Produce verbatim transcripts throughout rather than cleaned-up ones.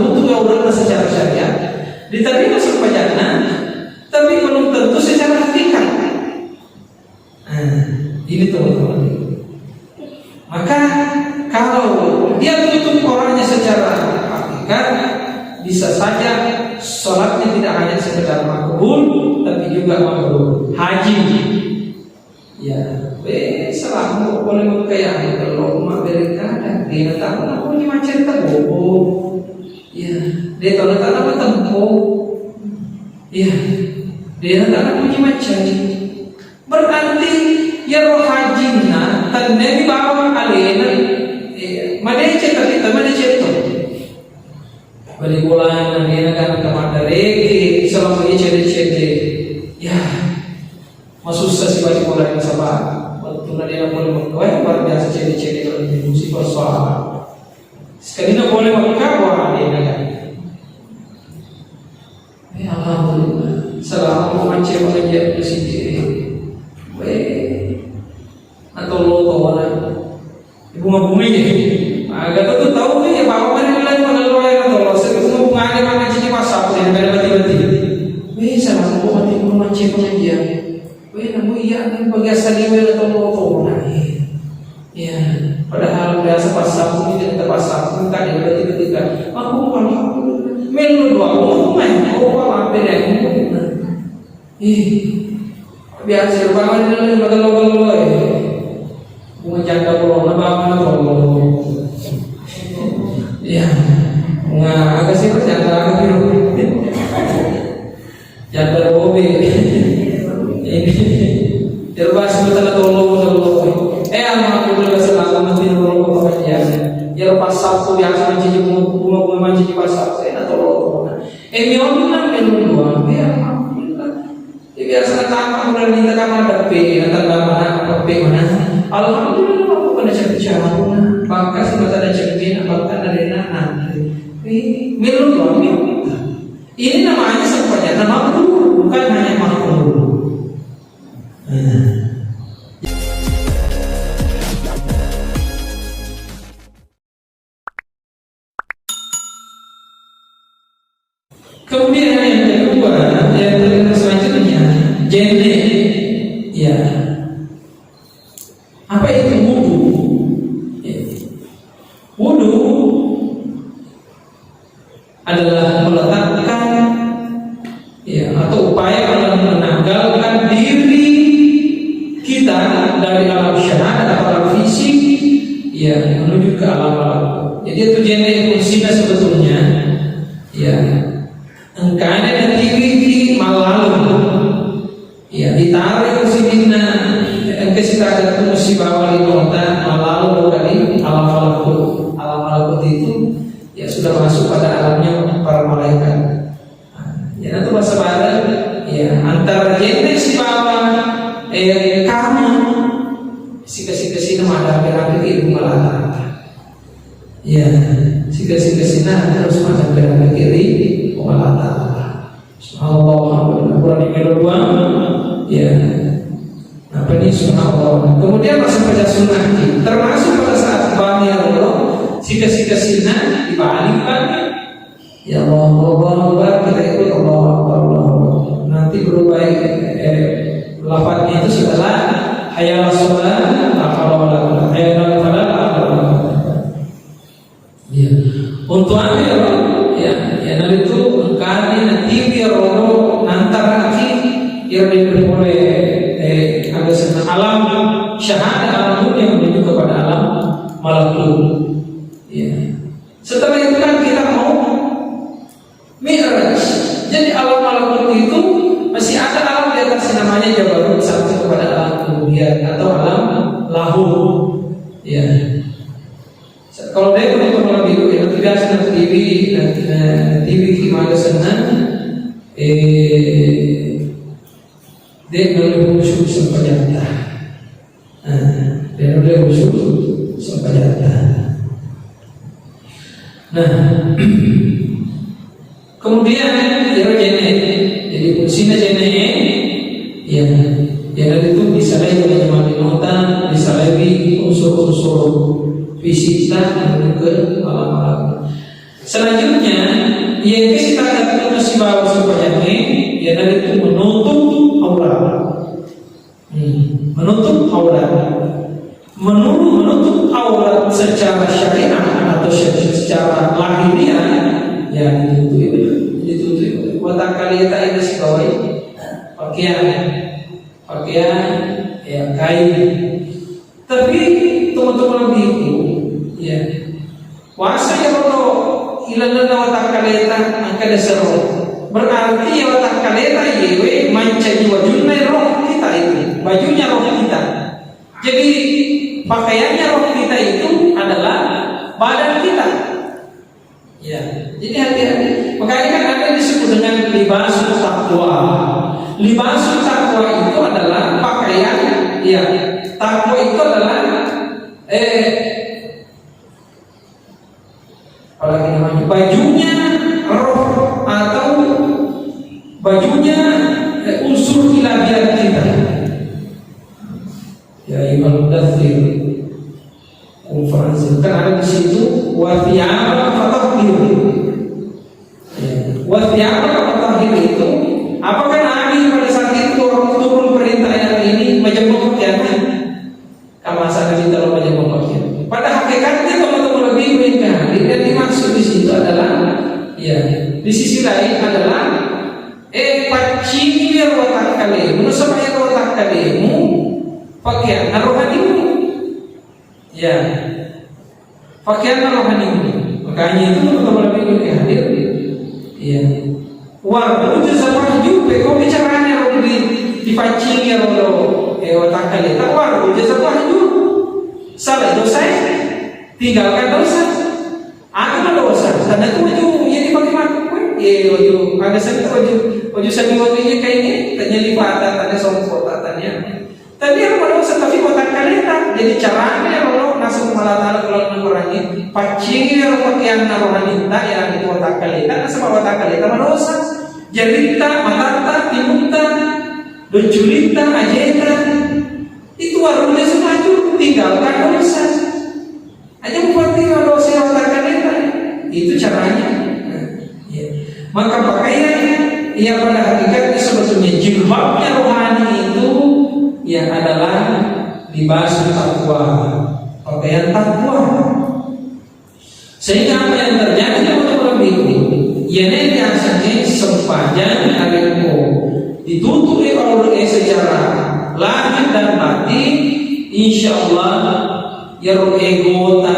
butuh gauranna secara syariat, diterima sempajanna, tapi belum tentu secara hakikat. Nah, ini teman-teman. Maka kalau dia tutup orangnya secara hakikat, bisa saja sholatnya tidak hanya sekedar makbul, tapi juga mabrur. Haji. Ya, we, selama boleh mengkayang kalau rumah beri kadang dia tahu aku ni macam tak bobo. Ya, dia tahu tak apa tempo. Ya, dia tak punya macam. Berarti iyaro hajinna tennemi bawang alena, eh, madeceng tapi tama deceng to. Bali bolana nena kan kamaddareke selama iya cede-cede. Ya, masussa si bali bolana saba. Wettuna nena pole makkuwae luar biasa cede-cede kalau dibusi persoalan. Sekalina pole makkuwae wah nena kan. Eh, alhamdulillah. Selama ku macca pengajian ku sendiri. Weh, atau lo kawan. Bunga-bunga ya. Agak tuh tahu tuh ya, bapak mana nilai pengeluaran atau lo. Saya bunga-bunga ada mana cini pasar tuh, yang ada bati-bati. Weh, selama ku mati ku macca pengajian. Weh, namu iya kan bagi asal dia weh atau lo kawan. Iya, padahal biasa pas Sabtu, kita pas Sabtu, tak ada tiba-tiba. Aku alhamdulillah. Melu doa, aku main, oh, apa beda ini? Ih, biasa banget ini, makan lo, lo, lo, eh. Bunga janda corona banget, lo, lo, lo. Iya, nggak, agak sih bercanda, agak biru. Janda robe. Ini. Terus pas kita tolong, tolong. Eh, alhamdulillah, selama mati tolong pengajian. Ya, pas Sabtu biasa mancing bunga, bunga mancing pas Sabtu, eh, tolong. Eh, mion nang minum doang. Ya, alhamdulillah. Ya, biasa tamu mulai di tengah mana, tapi, ya, tengah mana, tapi mana. Alhamdulillah, aku kena cerita. Bahkan si mata ada cermin, bahkan ada enak nanti. Eh, minum doang, minum. Ini namanya sempajanna mabrur, bukan hanya makbul. Nah. Kemudian yang kedua, yang kedua selanjutnya, jenne. Ya. Apa itu wudu? Ya. Wudu adalah meletakkan, ya, atau upaya menanggalkan diri kita dari alam syahadah atau alam fisik, ya, menuju ke alam malaku. Jadi itu jenne fungsina sebetulnya, ya, engkana natiwiki malalung. Iya, ditarai sininna, engka sitagattu sibawa linota, malalo ri alam malakut. Alam malakut itu, ya, sudah masuk pada alamnya para malaikat. Nah, ya, itu bahasa Barat, ya, antara jenne sibawa, eh, kami, sika-sika sina maddampeng-dampeng ilmu Allah Ta'ala. Ya, sika-sika sina harus maddampeng-dampeng ilmu Allah Ta'ala. Subhanallah, Alhamdulillah. Kurang di kedua, ya. Apa ini? Subhanallah. Kemudian masih baca sunnah. Termasuk pada saat bani Allah, sika-sika sina dibalik bani. Ya Allah, Allahu Akbar, kita ikut Allahu Akbar, Allahu Akbar. Nanti berubah, eh, lafadznya itu setelah hayya 'alas shalah, la haula wala quwwata, hayya 'alal falah, la haula wala quwwata. Iya. Untuk anu ya, Pak? Ya, ya, nanti itu engkani nanti biar rodo nantaraki, biar dia boleh, eh, ada senang alam syahadah, alam dunia menuju kepada alam malakut. Ya. Setelah itu kan kita mau Mi'raj. Jadi alam malakut itu masih ada alam di atas yang namanya jabarut sampai kepada alam uluhiyah atau alam lahut. Ya. Kalau dia punya pengelola biru ya, nanti biasa nanti T V, nanti, eh, T V gimana senang, eh, dia boleh musuh sempajatta. Nah, dia boleh musuh sempajatta. Nah, kemudian iyaro jenne. Jadi fungsina jenne, ya, ya, itu bisa lagi dengan mati nota, bisa lagi unsur-unsur fisik kita ke alam-alam. Selanjutnya, yang kita katakan sibawa sempajangnge, iyanaritu menutup aurat. Hmm, menutup aurat. Menurut menutup aurat secara syariat atau se-, secara lahiriah, ya ditutupi, ditutupi. Watakkaleta itu sibawai pakaian, pakaian, ya, kain. Tapi teman-teman lebih, ya, Puasa ya roh ilalenna watakkaleta, engka dasar roh. Berarti ya watakkaleta yewe mancaji wajunna roh kita itu, bajunya roh kita. Jadi pakaiannya roh kita itu adalah badan kita. Ya, jadi hati-hati. Makanya kan ada disebut dengan libas takwa. Libas takwa itu adalah pakaian, ya, takwa itu adalah eh Apalagi namanya bajunya roh atau bajunya, eh, unsur ilahiyat kita. Ya ayyuhal mudaththir, qum fa'anzir. Kan ada di situ, wa thiyabaka fatahhir. Ya. Wa thiyabaka fatahhir itu, apakah Nabi pada saat itu waktu turun perintah ayat ini majemuk pakaiannya? Kamasan kita lo banyak memakai. Pada hakikatnya teman-teman lebih baik hadir dan dimaksud di situ adalah, ya, di sisi lain adalah, eh, paccingi watakkalemu, nasaba watakkalemu pakaian rohanimu. Ya. Pakaian rohani. Makanya itu teman-teman lebih hadir. Iya. Warrujuza fahjur, pekko bicaranya ro di, dipaccingi ro, eh, watakkaleta. Warrujuza fahjur. Salah dosa, eh. Tinggalkan dosa. Aku dosa. Karena itu waju, ya dipakai mati. Eh, waju, ada satu waju, waju satu waju ini kayak ini, tanya lipatan, tanya sompok, tanya. Tapi yang madosa, tapi watakkaleta. Jadi caranya ro naseng Allah Ta'ala kalau mengurangi, paccingi ro pakaianna rohanitta, ya, itu watakkaleta, nasaba watakkaleta madosa. Jaritta, matatta, timutta, docculitta, ajeta. Itu warungnya semaju, tinggalkan dosa. Aja mupatiro dosa watakkaleta. Itu caranya. Nah, ya. Maka pakaian yang pada hakikatnya sebetulnya jilbabnya rohani itu ya adalah libas takwa, pakaian takwa. Sehingga apa yang terjadi teman-teman lebih, ya, ini biasanya sempajan arenko ditutupi oleh secara lahir dan batin, insya Allah Iyaro egota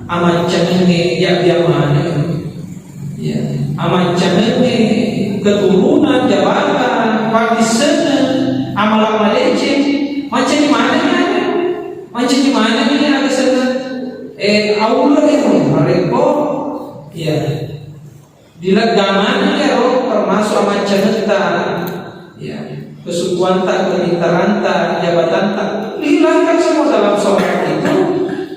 amaccangengnge yabbiang maneng. Ya, amaccangengnge keturunan, jabatan, paddissengeng, amala madeceng, mancaji manengngi anu. Mancaji manengngi aga senna, eh, auleng ero, marekko, ya. Dilegga maneng iyaro, termasuk amaccangetta, ya, kesukuanta, kepintaranta, jabatanta, dihilangkan semua dalam sholat itu,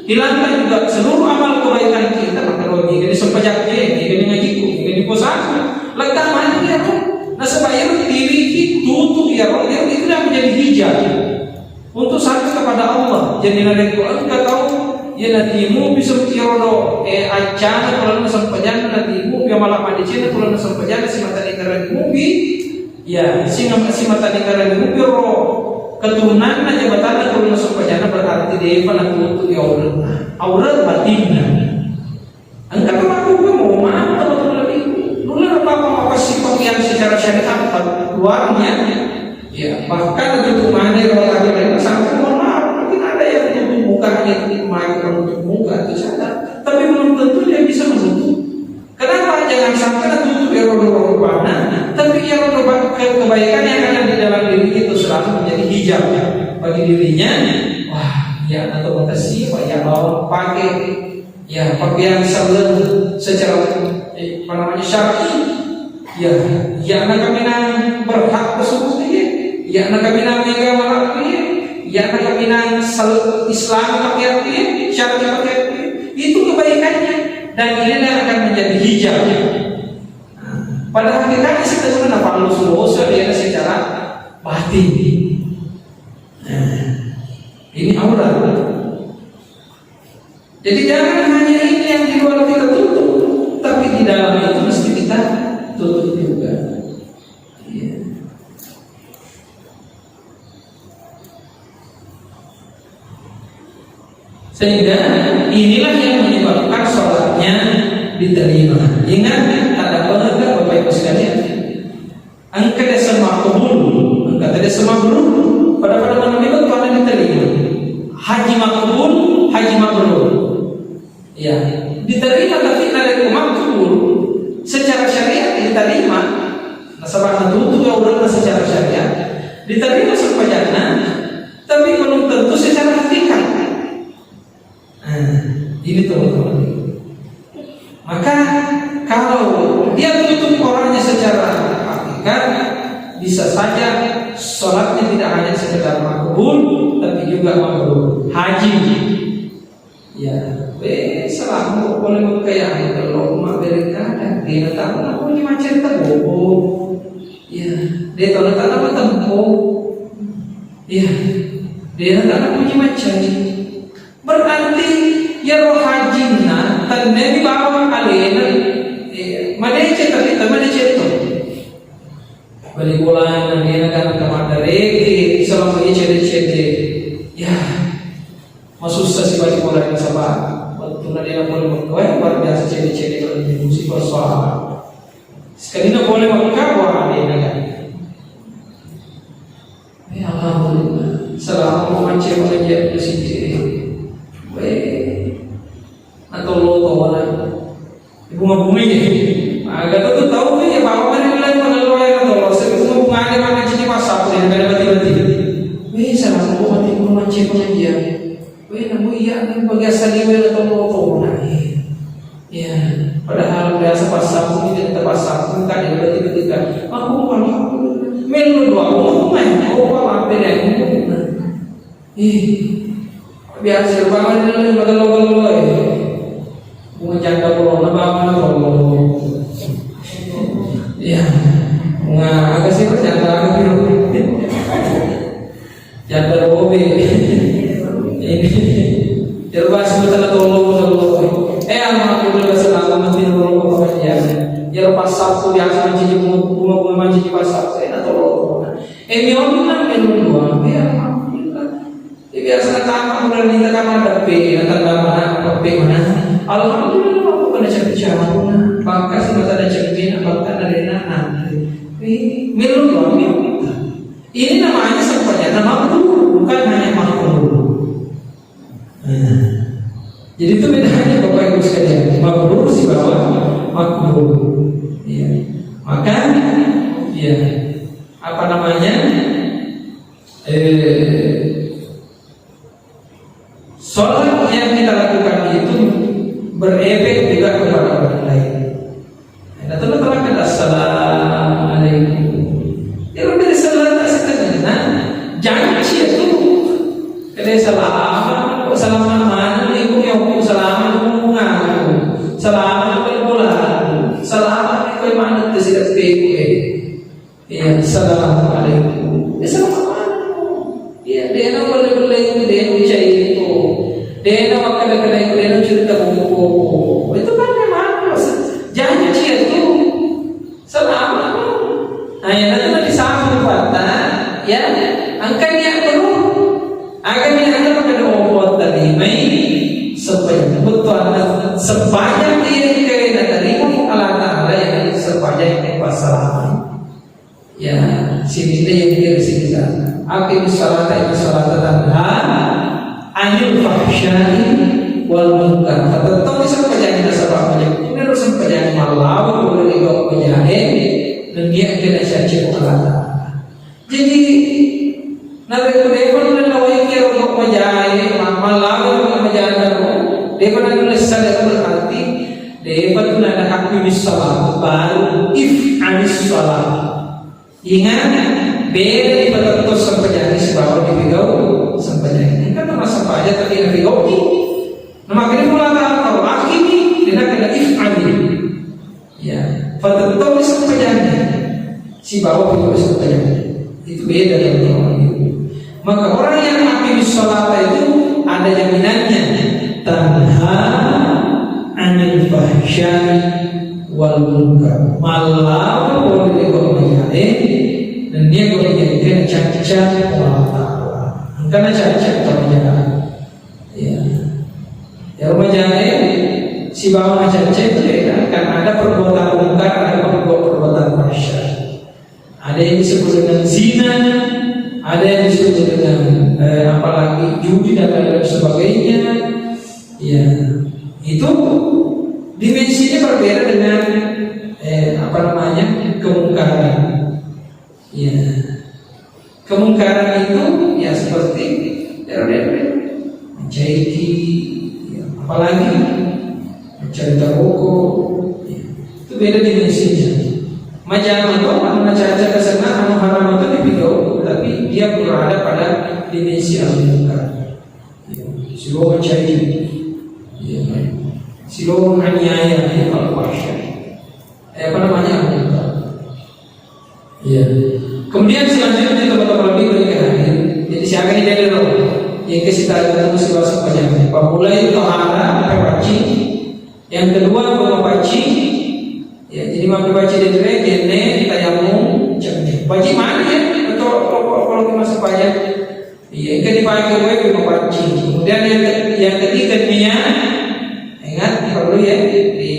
hilangkan juga seluruh amal kebaikan kita, maka rogi, jadi sempajang, jadi ngajiku, jadi puasaku, lega maneng iyaro, nasaba iyaro tiriki, tutu iyaro, iyaro itu yang menjadi hijab. Untuk sampai kepada Allah. Jadi narekko engka tau, iya natimupi sempiro do, eh, accana kulanna sempajanna, natimupi amala madecenna kulanna sempajanna, simata nengkarangi mupi, ya, singa-, simata nengkarangi mupi ro keturunanna, jabatanna kulanna sempajanna, berarti depa natutupi auratna. Aurat batinna. Engka tu aku pun mau maaf, teman-teman, lebih. Dulu apa apa sih pakaian secara syariat, luarnya, ya, bahkan itu tuh mana yang orang lain sampai mohon maaf, mungkin ada yang tutup mukanya, itu memakai penutup muka, itu saja. Tapi belum tentu dia bisa menutup. Kenapa? Jangan sampai tutup ya rodo-rodo mana, tapi ya rodo ba-, ke-, kebaikan yang ada di dalam diri itu selalu menjadi hijab bagi dirinya. Wah, ya, atau makasih, Pak, ya, mau pakai Ya, pakaian saleng secara, eh, apa namanya, syar'i. Ya, ya, na kaminang berhak tersebut, iya. Ya, na kaminang mega malak, iya. Ya, na kaminang sal-, Islam pakaian, iya. Syar'i pakaian, iya. Itu kebaikannya. Dan inilah yang akan menjadi hijab. Nah, pada hakikatnya, sebenarnya, Paulus Rosa dia secara batin. Nah, ini aurat. Jadi jangan hanya ini yang di luar kita tutup. dalam itu mesti kita tutup juga. Iya. Sehingga inilah yang menyebabkan sholatnya diterima. Ingat, ada penegak Bapak Ibu sekalian. Engka desa makbul, engka desa mabrur. Pada-pada mana itu tuanna diterima. Haji makbul, haji mabrur. Ya, diterima, tapi narekko makbul secara syariat diterima. Nasaba natutu ya ulama secara syariat. Diterima sempajanna, tapi belum tentu secara hakikat. Nah, ini teman-teman. Maka kalau dia tutup orangnya secara hakikat, bisa saja sholatnya tidak hanya sekedar makbul, tapi juga mabrur. Haji. Ya, we, selama kok boleh mengkayang kalau mak berkata, dia tahu nak punya macam tak bobo. Ya, dia tahu tak apa tempo. Ya, dia tahu nak punya macam. Berarti iyaro hajinna tennemi bawang alena, eh, madeceng, tapi temmani madeceng to. Bali bolana dena kan tamaddareke selama iya cede-cede. Ya, masussa si bali bolana saba. Wettunna dena boleh mengkoe, luar biasa cede-cede kalau di musim persoalan. Sekalina boleh mengkau, wah, dena kan. Eh, alhamdulillah. Selama memancing pengajian di sini. Weh. Atau lo tona. Bunga-bunga ya. Agak tuh tahu nih ya, bawa mana nilai mana lo ya, atau lo sering bunga-bunga ada mana sini WhatsApp nih, ada mati-mati. Weh, selama memancing pengajian. Weh, namu iya, namu bagi asal iwe na tau tau na. Iya, padahal biasa pasang, kita pasang, kan dia berarti ketika aku malah melu dua, oh, main, oh, apa, apa, ya, ini, nah. Ih, biasa banget, ini, ini, ini, ini, ini. Bunga janda corona, bangun, corona. Iya, bunga, agak sih, janda, agak biru. Janda robe. Ini. Terus bahas masalah tolong, tolong. Eh, alhamdulillah, selama mati tolong, pokoknya. Ya, pas Sabtu biasa mancing, bunga, bunga mancing pas Sabtu, eh, tolong. Eh, mi onna melu dua. Eh, alhamdulillah. Ya, biasa tamat bulan ini, kan ada P, ya, tanda mana, apa P mana. Alhamdulillah, aku kena cari cara, aku, nah. Bakas mata ada cermin, apa kan ada enak, nah. Eh, melu dua, mi onna. Ini namanya sempajanna mabrur, bukan hanya makbul. Nah, jadi itu bedanya Bapak Ibu sekalian, mabrur sibawa makbul. Iya. Maka, iya, apa namanya? Eh, Sholat yang kita lakukan itu berefek juga kepada orang lain. Nah, teman-teman kan, "Assalamualaikum." Ya, udah salat setengah. Nah, janji itu. Kada salam, kok salam mana? Ibu ya, aku salam, aku ngaku. Salam, aku bola. Salam, aku mana? Tidak peke. Iya, assalamualaikum. Ya, assalamualaikum. Iya, dena belle-belle itu, dena ucai itu. Dena makkeda-keda itu, dena cerita buku. Itu kan memang janji itu. Selama. Nah, yang nanti nanti sama kata, ya, angkat niat dulu. Angkat niat dulu pada obot tadi, mai. Supaya betul, supaya dia kena terima Allah Ta'ala yang supaya yang pasal. Ya, sini deh yang dia sini kan. Aqimis salata, inna salata tanha anil fahsyai wal munkar. Tetap bisa pejani nasabah pejani. Ini harus pejani mallawa boleh juga pejani. Dan dia kena caci Allah. Jadi, nabi itu dia pun lawai kira untuk pejani, mallawa untuk pejani. Dia pun ada sadar berarti dia pun ada aqimis salat, baru if'alis salat. Ingat, beda ipatetto sempajang sibawa dipigau sempajang. Engka tau massempajang tapi napigau'i. Namakkeda pula tau, "Aqimi," de nakkeda, "If'ali." Ya, patetto sempajang sibawa pigau sempajang. Itu beda, teman-teman. Maka orang yang aqimis salata itu ada jaminannya. Tanha anil fahsyai wal munkar. Mallawa pole ri gau majae, nennia gau majae engka nacacca Puang Allah Ta'ala. Engka nacacca tau majae. Ya. Ya, majae sibawa nacacca itu beda. Kan ada perbuatan munkar, ada perbuatan, perbuatan fahsya. Ada yang disebut dengan zina, ada yang disebut dengan, eh, apalagi judi dan lain-lain sebagainya. Ya, itu dimensinya berbeda dengan, eh, apa namanya, kemungkaran. Ya, kemungkaran itu ya seperti, ya, mencaiki, ya, apalagi mencari rokok, ya, itu beda dimensinya. Macam itu, anu nacacca kesana, anu haram itu dipigau, tapi dia berada pada dimensi al-munkar. Ya, sibawa mencari, ya, sibawa menganiaya, ya, kalau bahasa. Eh, apa namanya, al-munkar. Iya. Kemudian selanjutnya teman-teman lebih baik hadir. Jadi siaga ini dari roh. Yang kita ketemu si bahasa panjang. Pamulai tohara, pakai paci. Yang kedua, bunga paci. Ya, jadi makai paci dari re, jenne, tayamum, jenne. Paci mana ya? Atau kalau, kalau, kalau di masa panjang? Iya, itu dipakai wae mapaccing. Kemudian yang ke-, yang ketiga, niat. Ingat, perlu ya, di,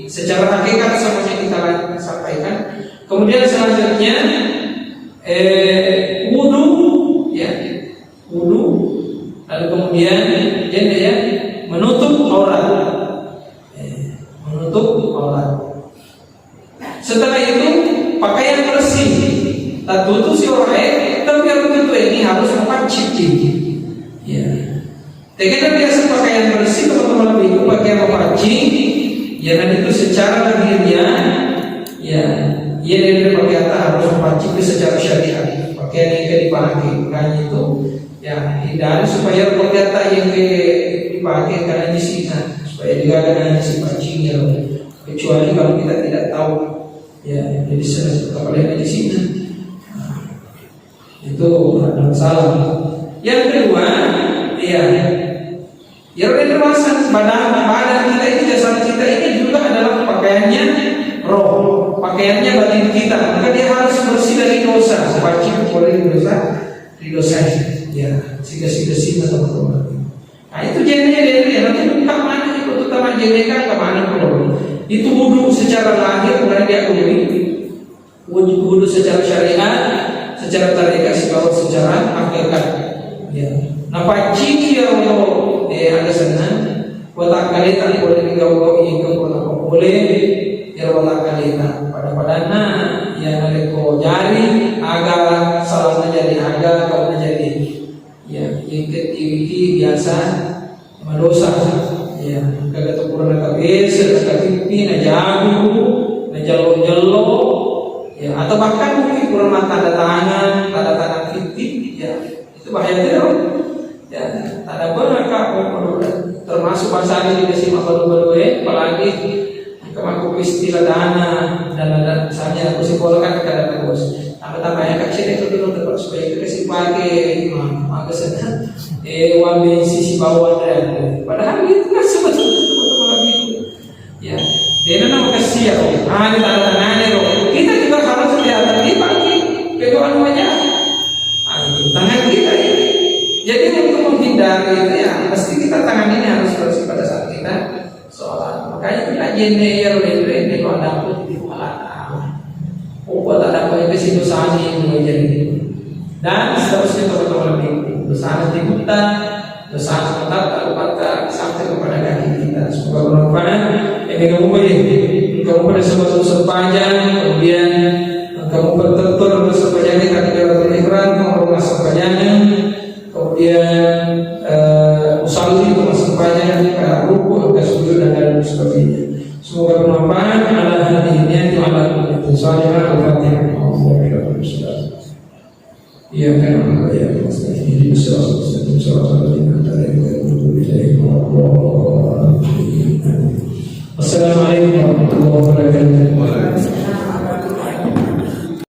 secara hakikat semuanya kita la-, sampaikan. Kemudian selanjutnya, eh, wudu, ya, wudu. Lalu kemudian, ya, ya, menutup aurat. Eh, menutup aurat. Setelah itu, pakaian bersih. Tattutu si orang, eh, tapi yang tentu ini harus mapaccing. Ya. Tega biasa pakaian bersih, teman-teman, itu pakaian mapaccing. Ya, dan itu secara lahiriah, ya, ya, dia pakai kata harus mapaccing itu secara syariat. Pakaian yang dipakai, makanya itu, ya, hindari supaya pakai kata yang ke-, dipakai karena di sini, supaya juga ada yang si paccing ya. Kecuali kalau kita tidak tahu, ya, jadi se-, kepala di sini. Nah, itu ada masalah. Yang kedua, ya, ya, udah dewasa, badan, badan kita ini, jasad kita ini juga adalah pakaiannya roh, pakaiannya batin kita. Maka dia harus bersih dari dosa. Wajib boleh dosa, di dosa. Ya, siga-siga sih, teman-teman. Nah, itu jenne, jenne, ya, nanti buka mana itu, terutama jenne kan ke mana, bro? Itu wudu secara lahir, mulai dia wudu. Wudu, wudu secara syariat, secara tarekat, sibawa secara hakikat. Ya. Nah, paccing ya, Allah, eh, ada senang. Watakkaleta boleh digau-gau, iya, kau boleh. Ya, watakkaleta. Pada-padanna, ya, narekko jari, aga, salah jadi, aga, kau jadi. Ya, yang ketiga biasa madosa. Ya, engka tu pura nakabese, nakapippi, najabu, najello-jello. Ya, atau bahkan mungkin pura mattanda tangan, tanda tangan fitih, ya, itu bahaya terus. Ya, tanda benar, Kak, termasuk bahasa ini juga sih, mabalu-balu, eh, apalagi Engka makko istilah dana, dana, dana, misalnya aku sekolah kan ada dana bos. Tambah-tambahnya kak cek itu dulu tempat supaya itu kasih pakai, mah, maka sana. Eh, uang bensin si bawah ada. Padahal itu kan sebetulnya teman-teman lagi itu. Ya, dia nama kasihan. Ah, ini tanda tangannya loh. Kita juga harus kelihatan di pagi. Pegang anu aja. Ah, itu tangan kita ini. Jadi untuk menghindari itu ya, mesti kita tangan ini harus bersih pada saat kita sholat. Makanya kita jenne ya, rene-rene, kalau ada aku di kepala. Oh, tak ada apa itu sih dosanya itu jadi. Dan seterusnya, teman-teman, dosa nanti buta, dosa tetap tak lupa tak sampai kepada kaki kita. Semoga bermanfaat. Ini kamu boleh, kamu pada sebab sepanjang, kemudian kamu bertutur sepanjang ini, takbiratul ihram, kamu rumah sepanjang. Kemudian, eh, usalli, itu masuk pada, eh, ruku, angka sujud, dan lain sebagainya. Semoga bermanfaat. Ala hadhihi niyati wa ala kulli niyatin shalihah. Al-Fatihah. Allahu akbar. Iyyaka na'budu wa iyyaka nasta'in. Ihdinas siratal mustaqim. Siratal ladzina an'amta 'alaihim ghairil maghdubi 'alaihim waladdallin.